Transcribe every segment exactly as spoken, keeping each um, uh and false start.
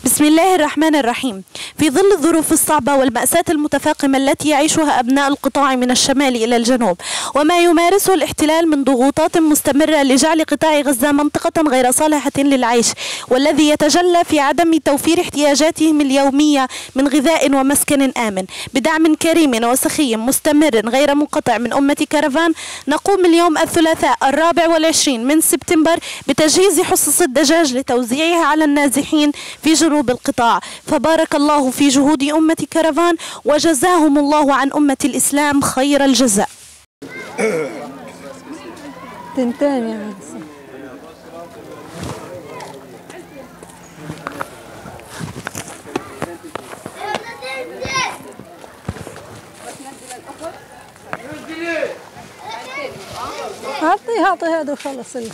بسم الله الرحمن الرحيم. في ظل الظروف الصعبة والمأساة المتفاقمة التي يعيشها أبناء القطاع من الشمال إلى الجنوب، وما يمارسه الاحتلال من ضغوطات مستمرة لجعل قطاع غزة منطقة غير صالحة للعيش، والذي يتجلى في عدم توفير احتياجاتهم اليومية من غذاء ومسكن آمن، بدعم كريم وسخي مستمر غير منقطع من أمة كرفان، نقوم اليوم الثلاثاء الرابع والعشرين من سبتمبر بتجهيز حصص الدجاج لتوزيعها على النازحين في جنوب القطاع، فبارك الله في جهود أمة كرفان، وجزاهم الله عن أمة الإسلام خير الجزاء. تنتين يا عيسى. أعطيه، أعطيه هذا وخلص ال-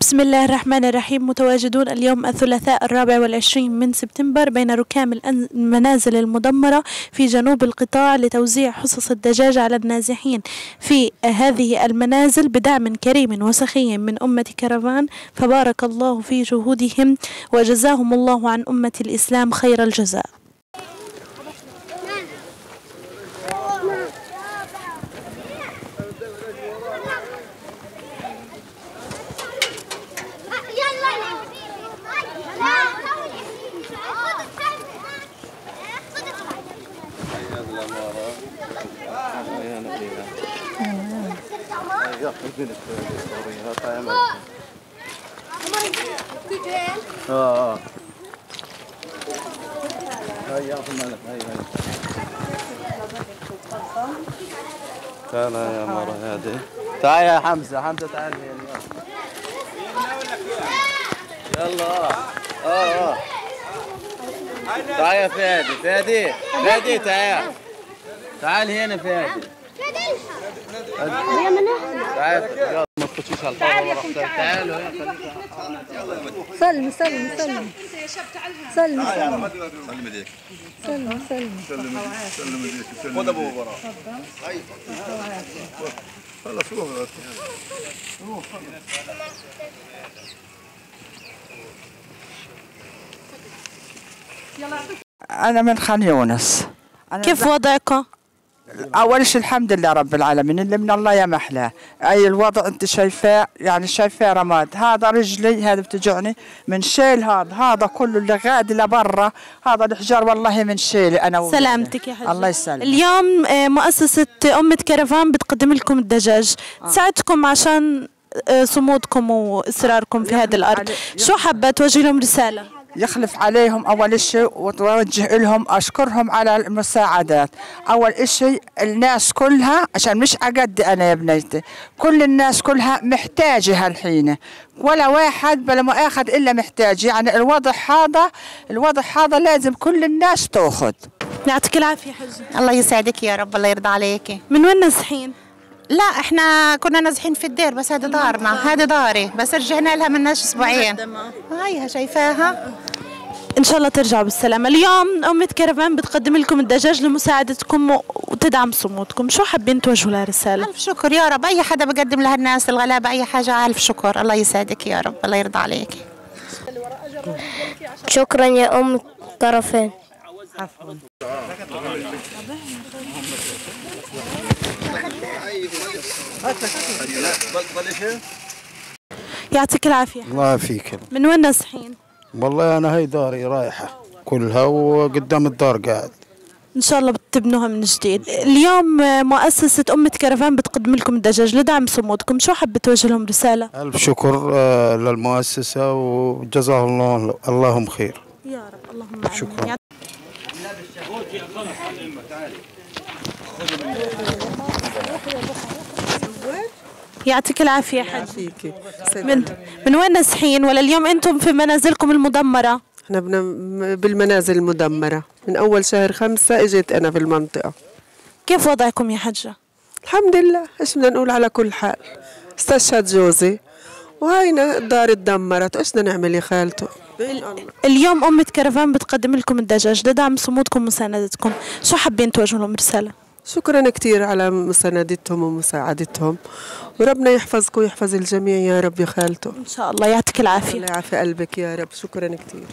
بسم الله الرحمن الرحيم. متواجدون اليوم الثلاثاء الرابع والعشرين من سبتمبر بين ركام الأن-، المنازل المدمرة في جنوب القطاع لتوزيع حصص الدجاج على النازحين في هذه المنازل بدعم كريم وسخي من أمة كرفان، فبارك الله في جهودهم وجزاهم الله عن أمة الإسلام خير الجزاء. آه، آه. هاي يا أخي مالك، هاي، هاي. تعال يا مرة هذه. تعال يا حمزة، حمزة تعال هنا. يلا، آه. آه، آه. تعال يا فادي، فادي، فادي، تعال. تعال هنا فادي. تعال، يلا، ما تخشيش على الفاضي ورا. تعالوا، يا خليك. سلم، سلم، سلم. سلم، سلم. سلم ايديك. سلم، سلم. سلم ايديك، سلم ايديك، سلم ايديك. خذ ابو ورا. خلاص، روح. روح، خلاص. أنا من خان يونس. أنا كيف وضعكم؟ أول شي الحمد لله رب العالمين، اللي من الله يا محلاه. أي الوضع أنت شايفاه، يعني شايفاه رماد. هذا رجلي، هذا بتجعني من شيل هذا، هذا كله اللي غادي لبرا، هذا الحجار والله من شيلي أنا وولدي. سلامتك يا حجة. الله يسلمك. اليوم، آه، مؤسسة أمة كرفان بتقدم لكم الدجاج. آه. تساعدكم عشان آه، صمودكم وإصراركم في هذه الأرض. شو حابة توجهي لهم رسالة؟ يخلف عليهم أول شي، وتوجه لهم، أشكرهم على المساعدات. أول شي الناس كلها، عشان مش عقدي أنا يا بنيتي، كل الناس كلها محتاجة هالحين، ولا واحد بلا ما آخذ إلا محتاج. يعني الوضع هذا، الوضع هذا لازم كل الناس تأخذ. يعطيك العافية حجة. الله يسعدك يا رب، الله يرضى عليك. من وين نازحين؟ لا، احنا كنا نازحين في الدير، بس هذه دارنا، هذه داري، بس رجعنا لها مناش أسبوعين. مقدمة. هايها شايفاها؟ إن شاء الله ترجعوا بالسلامة. اليوم أمة كرفان بتقدم لكم الدجاج لمساعدتكم و-، وتدعم صمودكم. شو حابين توجهوا لها رسالة؟ ألف شكر يا رب. أي حدا بقدم لهالناس الغلابة أي حاجة، ألف شكر. الله يسعدك يا رب، الله يرضى عليك. شكرا يا أم كرفان. عفوا. يعطيك العافية. الله يعافيك. من وين نازحين؟ والله أنا هاي داري رايحة كلها، وقدام الدار قاعد. إن شاء الله بتبنوها من جديد. اليوم، آه، مؤسسة أمة كرفان بتقدم لكم الدجاج لدعم صمودكم. شو حابة توجه لهم رسالة؟ ألف شكر، آه، للمؤسسة، وجزاهم الله، اللهم خير. يا رب، اللهم آمين. شكرا. يعطيك العافية حاج. يعافيك. من، من وين نازحين ولا اليوم أنتم في منازلكم المدمرة؟ احنا بن-، بالمنازل المدمرة. من أول شهر خمسة اجيت أنا في المنطقة. كيف وضعكم يا حجة؟ الحمد لله، ايش بدنا نقول، على كل حال. استشهد جوزي، وهاينا الدار اتدمرت، ايش بدنا نعمل يا خالتو؟ اليوم أمة كرفان بتقدم لكم الدجاج لدعم صمودكم ومساندتكم. شو حابين توجهوا لهم رسالة؟ شكرا كتير على مساندتهم ومساعدتهم، وربنا يحفظكم ويحفظ الجميع يا رب يا خالتو. إن شاء الله، يعطيك العافية. الله يعافي قلبك يا رب، شكرا كتير.